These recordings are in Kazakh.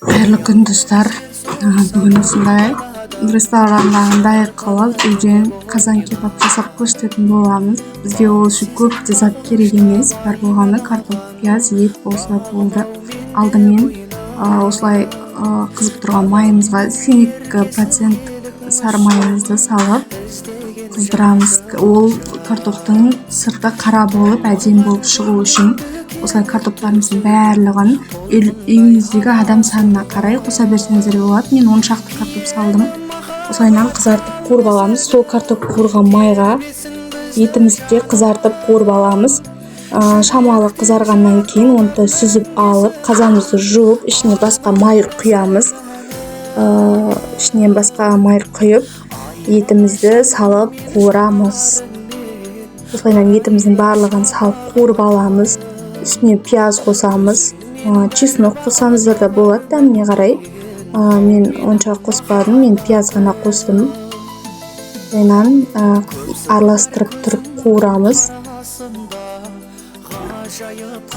Қайырлы күн, достар! Бүгін осындай ресторандағындай қылып үйден қазан кебаб жасап көрсететін боламыз. Бізге ол үшін көп те зат керек емес, бар болғаны картоп, пияз, ет болса болды. Алдымен осылай қызып тұрған майымызға 2% сары майымызды салып қыздырамыз. Ол картоптың сырты қара болып, әдемі болып шығу үшін осылай картоптарымыздың барлығын үйіңіздегі адам санына қарай қоса берсеңіздер болады. Мен 10 шақты картоп салдым. Осылайынан қызартып қуырып аламыз. Сол картоп қуырған майға етімізді де қызартып қуырып аламыз. Шамалы қызарғаннан кейін оны да сүзіп алып, қазанымызды жуып, ішіне басқа май құямыз. Ішінен басқа май құйып, етімізді салып қуырамыз. Осылайынан етіміздің барлығын салып қуырып аламыз. Үстіне пияз қосамыз, чеснок қоссаңыздар да болады дәміне қарай. Мен онша қоспадым, мен пияз ғана қостым. Осылайынан араластырып тұрып қуырамыз.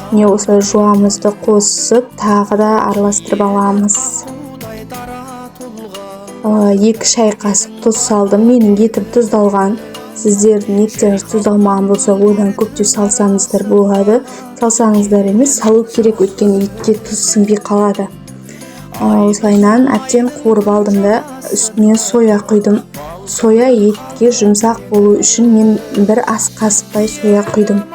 Міне, осылай жуамызды қосып, тағы да араластырып аламыз. 2 шай қасық тұз салдым. Менің етім тұздалған. Сіздердің еттеріңіз тұздалмаған болса, одан көптеу салсаңыздар болады. Салсаңыздар емес, салу керек, өйткені етке тұз сіңбей қалады. Осылайынан әбден қуырып алдым да, үстіне соя құйдым. Соя етке жұмсақ болу үшін мен 1 ас қасықтай соя құйдым.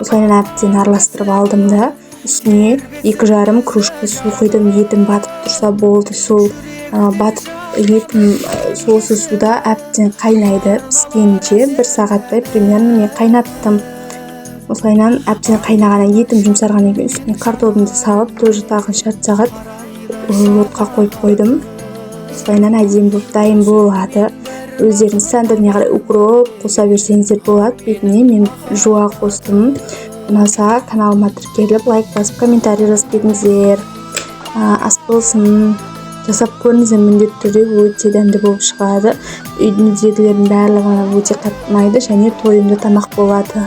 Осылайынан әбден араластырып алдым да, үстіне екі жарым кружка су құйдым. Етім батып тұрса болды. Сол, батып етім, осы суда әбден қайнайды. Піскенше 1 сағаттай примерно мен қайнаттым. Осылайынан әбден қайнағаннан, етім жұмсарғаннан кейін үстіне картобымды салып, тоже тағы жарты сағат отқа қойып қойдым. Осылайынан әдемі болып дайын болады. Өздеріңіз сәндігіне қарай укроп қоса берсеңіздер болады. Бетіне мен жуа қостым. Ұнаса, каналыма тіркеліп, лайк басып, комментарий жазып кетіңіздер. Ас болсын! Жасап көріңіздер, міндетті түрде өте дәмді болып шығады. Үйіңіздегілердің барлығына өте қатты ұнайды және тойымды тамақ болады.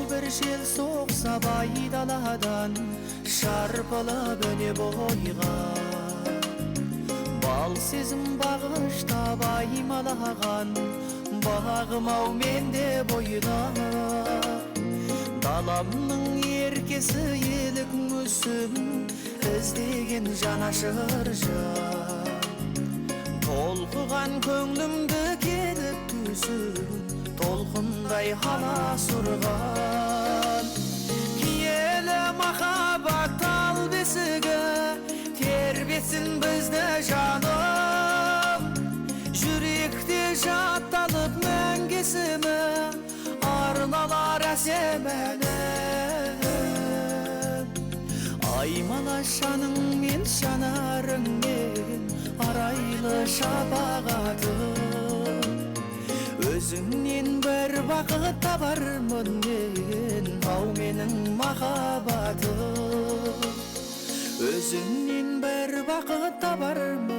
Бір жел соқса байдаладан, шарпылып өне бойға. Бал сезім бағыштап аймалаған, бағым ау мен де бойға. Даламның еркесі елік мүсін, іздеген жанашыр жан. Толқыған көңілімді келіп түсін, толқындай аласұрған. Киелі махаббат тал бесігі, тербетсін бізді жаным. Жүректе жатталып мәңгі есімі, арналар әсем әнім. Аймала шаныңмен, жанарыңмен, арайлы шапағатым. Өзіңнен бір бақыт табармын мен, ау менің махаббатым. Өзіңнен бір бақыт табармын.